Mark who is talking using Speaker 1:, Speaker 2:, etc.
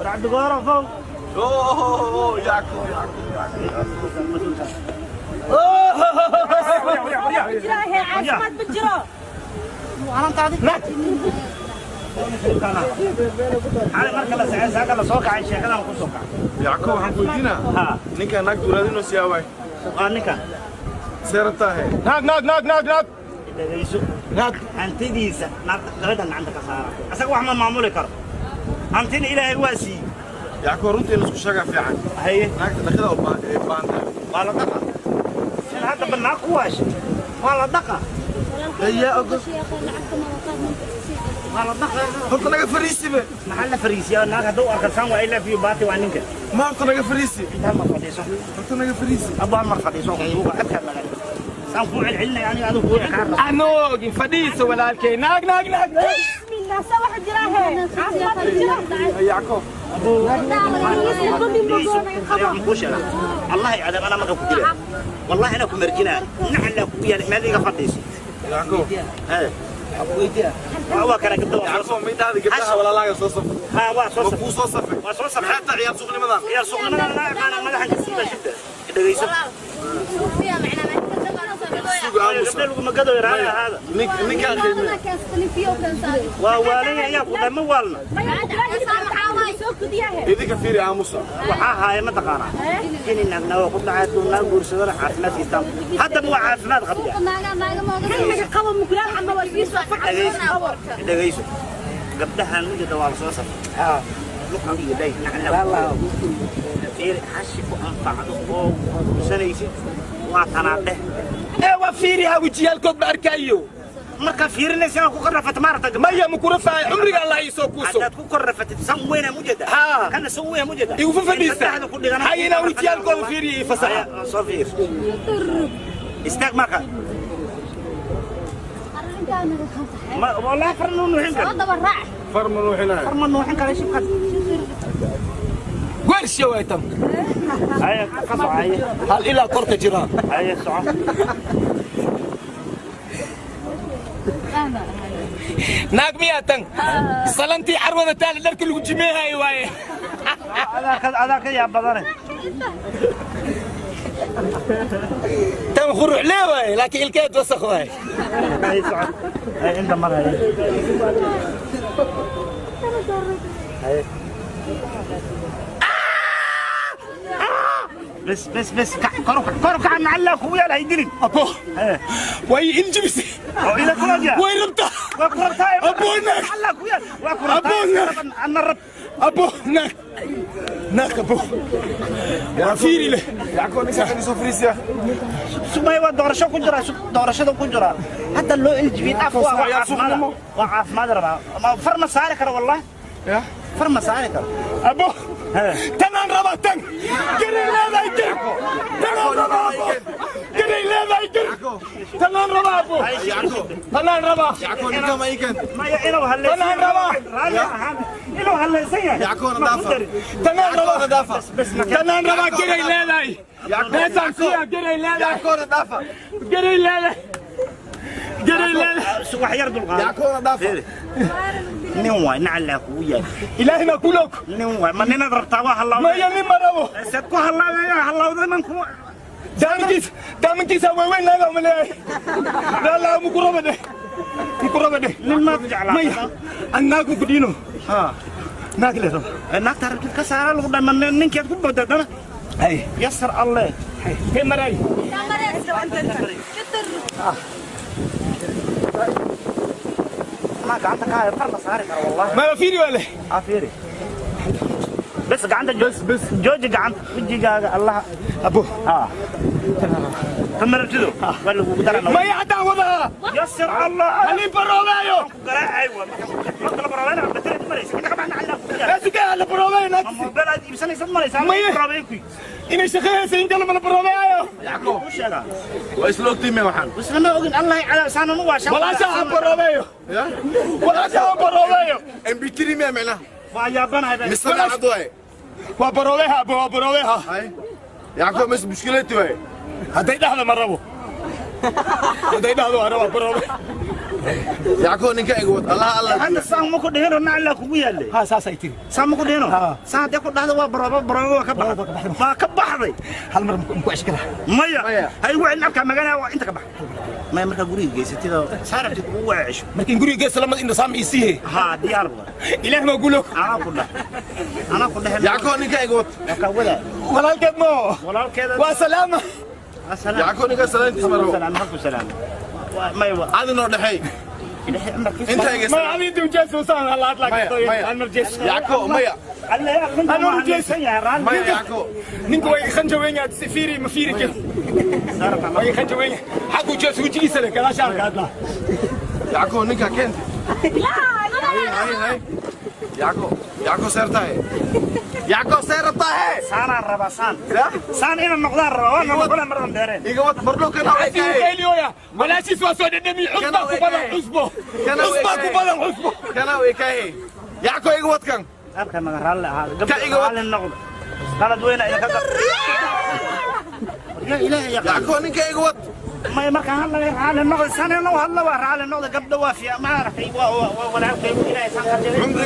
Speaker 1: Cabdigooro fow.
Speaker 2: Oh, Yacko, Yacko, Yacko.
Speaker 3: Caafimaad ma jiro.
Speaker 1: Xalay marka la sacay saaka la soo kacay sheekadan ku soo kacay.
Speaker 2: Yacko, waxaan ku weydiinaa.
Speaker 1: Ha.
Speaker 2: Ninkaan naagtu raadinoo siyaa waay.
Speaker 1: Waa ninka.
Speaker 2: See rabtaa he?
Speaker 4: Naag, naag, naag, naag, naag.
Speaker 1: Dhegayso.
Speaker 4: Naag.
Speaker 1: Hantidiisa naagta gabadhan gacanta ka saara. Asaga wax ma maamuli karo. Hantina Ilaahay waa siiyey.
Speaker 2: Yacko, runtii in isku sheegaa fiican.
Speaker 1: Haye.
Speaker 2: Naagta dhaqida u baahan ee baahan tahay.
Speaker 1: Waa la dhaqa. In hadda bannaan ku waashay. Waa la dhaqa.
Speaker 2: Hayaa ogo.
Speaker 1: Waa la dhaqa.
Speaker 2: Horta naga fariisi be.
Speaker 1: Maxaa la fariisiyaa naag hadduu arko saan waa I love you baati waa ninka.
Speaker 2: Ma horta naga fariisi.
Speaker 1: Inta hal mar fadhiiso.
Speaker 2: Horta naga fariisi.
Speaker 1: Abba hal mar fadhiiso kuuga adkaa laga. Saan kuu celcelinaya aniga adigu kuu ekaar.
Speaker 4: Anoogin fadhiiso walaalkay. Naag, naag, naag.
Speaker 3: Bismillah, sa waxa jira he. Caafimaad ma jiro.
Speaker 2: Yacko.
Speaker 1: الله يعذب انا ما كنت كده والله انا كمرجنا نعلى كويا ما لي فديس.
Speaker 2: Yacko.
Speaker 1: هذا هو كان قبل.
Speaker 2: Yacko, middaada gabdhaha walaalaaga soo safay.
Speaker 1: ها وا
Speaker 2: Ma
Speaker 1: soo
Speaker 2: kuu soo safay?
Speaker 1: waa soo safay.
Speaker 2: Maxay tahay ciyaar suuqnimadan?
Speaker 1: يا سوقنا لا انا مدحن كسيبه شده dhageyso.
Speaker 2: Suga aamusa.
Speaker 1: gabdhaha lagu magado yaraaya hada.
Speaker 2: Ninkaan qiimeeya.
Speaker 1: Waa waalaya ayaa ku dhama waalna.
Speaker 2: Idinka fiiri aamusa.
Speaker 1: Waxaa haaya ma taqaanaa inay naagna waa ku dhacay hadduu naag guursadana caafimaadkiisa haddaba waa caafimaad qabya. Dhageyso, gabdhahan mujada waa la soo safray luqan iyo dhay nacla fiiri xashi ku anfacdo oo guursanaysid waa tanaadheh.
Speaker 4: Ee waa fiiriha wejiyaalkood ma arkaayo.
Speaker 1: Markaa fiirinaysa inaad ku korrafato maarata.
Speaker 4: Maya ma kula fahay cumriga Allah ii soo kuuso.
Speaker 1: Haddaad ku korrafatid san weyna mujada.
Speaker 4: Haa.
Speaker 1: Kana san weyna mujada.
Speaker 4: Igu fadhiista.
Speaker 1: Saddexda ku dhigana.
Speaker 4: Hay inaa wejiyaalkooda fiiriya ii fasaxa.
Speaker 1: Soo fiir istaag marka ma wallahi farna nuuxin karo.
Speaker 2: Far ma nuuxinayo.
Speaker 1: Farma nuuxin karo shibkad.
Speaker 4: Wersha way tan.
Speaker 1: Haya ka soco haye.
Speaker 4: Hal ilaa korka jiraan.
Speaker 1: Haye soco.
Speaker 4: Naag miyaa tan? Salantii carwada taala dharka lagu jimeehayo waaye.
Speaker 1: Adaa ka yaab badane.
Speaker 4: Tan quruc lee waaye laakiin ilkeed wasakh waaye.
Speaker 1: Haye soco haye inta mar haye haye بس بس بس كرو كرو كان معلق ويا لا يدري.
Speaker 4: Abo. Way iljibisay.
Speaker 1: الى كرجا.
Speaker 4: Way rabtaa.
Speaker 1: وكرتاي.
Speaker 4: Abo naag.
Speaker 1: معلق ويا وكرتاي.
Speaker 4: Abo naag.
Speaker 1: انا الرب.
Speaker 4: Abo naag. Naag abo. Waa fiiri leh.
Speaker 2: Yacko, ninkaan soo fariisiya.
Speaker 1: سمي doorasho ku jira doorashada ku jira hadda loo iljibin af waa caafimaad waa caafimaad rabaa ma far ma saari karo wallahi.
Speaker 2: Ya.
Speaker 1: Far ma saari karo.
Speaker 4: Abo. Tanaan rabaa tan. Garay leedahay gar. Tanaan rabaa abo. Garay leedahay gar. Tanaan rabaa abo.
Speaker 2: Yacko.
Speaker 4: Tanaan rabaa.
Speaker 2: Yacko, ninkaan ma ii keentay?
Speaker 1: maya inuu haleysan
Speaker 4: Tanaan rabaa.
Speaker 1: raalli ahaan inuu haleysan yahay.
Speaker 2: Yacko, na dhaafa.
Speaker 4: Tanaan rabaa.
Speaker 2: Na dhaafa.
Speaker 4: Tanaan rabaa garay leedahay. Meeshaan siyaa garay leedahay.
Speaker 2: Yacko, na dhaafa.
Speaker 4: Garay leedahay. Garay leedahay.
Speaker 1: Wax yar dulqaado.
Speaker 2: Yacko, na dhaafa.
Speaker 1: Nin waay nacalaa kugu yahay.
Speaker 4: Ilaahay ma kulog.
Speaker 1: Nin waay ma ninaad rabtaa waa hallawday.
Speaker 4: Maya nin ma rabo.
Speaker 1: Saad ku hallawday hallawday man ku
Speaker 4: Daaminkiisa daaminkiisa waaweyn naaga uma leeyahay. Laa muku raba dheh. Muku raba dheh.
Speaker 1: Nin maad jeclaa.
Speaker 4: Maya an naagu ku dhiino.
Speaker 1: Ha.
Speaker 4: Naag le raba.
Speaker 1: Naagta rabtid ka saara lagu dhamma ninkeed ku bodadana.
Speaker 4: Hay.
Speaker 1: Yasar alle.
Speaker 4: Kee maray.
Speaker 1: Ma gacanta ka haya far ma saari karo wallahi.
Speaker 4: Ma fiiri wale.
Speaker 1: Afiiri bas gacanta bas bas jooji gacanta wejigaaga allah.
Speaker 4: Abo.
Speaker 1: Ha tamarabtido waa lagugu darana.
Speaker 4: Maya haddaan wadaa.
Speaker 1: Yasar allah.
Speaker 4: Halin baroobeeyo.
Speaker 1: Garaacay waa marka la baroobeyn batarad maraysa inta ka baxna alla ku yaal.
Speaker 4: Asugaa la baroobeeyo naagtiisi.
Speaker 1: Moobeel aad iibsanaysa maraysa.
Speaker 4: Maya.
Speaker 1: Baroobeyn ku
Speaker 4: Inay shaqeynaysa in kale ma la baroobeeyo.
Speaker 2: Yacko,
Speaker 1: u sheegaa.
Speaker 2: waa isla ogtiin mee waxaan?
Speaker 1: Isla ma ogin allah cadaab saanan u waashaa.
Speaker 4: Walaasha aan baroobeeyo.
Speaker 2: Ya?
Speaker 4: Walaasha aan baroobeeyo.
Speaker 2: MP3 miyaa micnaha?
Speaker 1: Waa yaabanahay baa.
Speaker 2: Mise cad waaye?
Speaker 4: Waa baroobeeha abo waa baroobeeha.
Speaker 2: Hay. Yacko, mis mushkiladti waaye.
Speaker 4: Hadday dhahdo ma rabo. Hadday dhahdo waa rabaa baroobe.
Speaker 2: Yacko ninka iga wad Allah Allah.
Speaker 1: Hadda saan ma ku dhihino naclaa kugu yaallay.
Speaker 4: Haa, saasay tiri.
Speaker 1: Saan ma ku dhihino.
Speaker 4: Haa.
Speaker 1: Saan haddee ku dhahdo waa baroobo, baroobo waa ka
Speaker 4: Baroobo
Speaker 1: baxday,
Speaker 4: ka baxday.
Speaker 1: waa ka baxday.
Speaker 4: Hal mar maku ceshi karaa?
Speaker 1: Maya.
Speaker 2: Maya.
Speaker 1: Ha igu celin afkaa magana, waa inta ka bax. Maya, markaa guriga geysatid oo saarabtid ugu waacesho.
Speaker 4: Markiin guriga gees lamad indho saam ii siihe.
Speaker 1: Haa, diyaar ba.
Speaker 4: Ilaah ma gulo.
Speaker 1: Anaa ku dheh, anaa ku dheh.
Speaker 2: Yacko ninka iga wad.
Speaker 1: Waa wadaa.
Speaker 4: Walaalkeed mo.
Speaker 1: Walaalkeeda.
Speaker 4: Waa salaama.
Speaker 1: Asalaam.
Speaker 2: Yacko ninka salaantiis maro.
Speaker 1: Salaam halku salaam. Maya waa
Speaker 2: Adi noo dhexeey. Inta iga
Speaker 4: ma adi inta ujeeso saan hal hadla.
Speaker 2: Maya, maya.
Speaker 4: Hal mar jees.
Speaker 2: Yacko maya.
Speaker 1: Anuu
Speaker 4: ujeesan
Speaker 1: yahay raalli.
Speaker 2: Maya Yacko.
Speaker 4: Ninka way khanja weyn yahay, si fiiri ma fiiri karo, way khanja weyn yahay xaq ujeeso wejigiisa le gadaashaan ka hadlaa.
Speaker 2: Yacko ninka keentay. Hay hay hay. Yacko, Yacko seertahay. Yacko seertahay.
Speaker 1: Saanaan rabaa, saan saan inaan noqdaan rabaa, waa noqon mardan dheereen.
Speaker 2: Iga wad marlo kana way
Speaker 4: Asigu
Speaker 2: kahay.
Speaker 4: qayliyoya walaashiis waa soo dhadhami, cusbaa ku badan, cusbo, cusbaa ku badan, cusbo.
Speaker 2: Kana way kahay. Yacko iga wad kan.
Speaker 1: Halka naga raalli ahaada.
Speaker 2: Ka
Speaker 1: Gabdha
Speaker 2: iga wad.
Speaker 1: raalli noqdo, qalad weyna idinka gal. Ya ilaahay yaqaan.
Speaker 2: Yacko ninka iga wad.
Speaker 1: May markaan hadlaya raalli noqdo, saan inuu hadla waa raalli noqdo. Gabdha waa fiican, maaragtay, waa walaalkay, ilaahay saan ka jecel.
Speaker 2: Cumriga.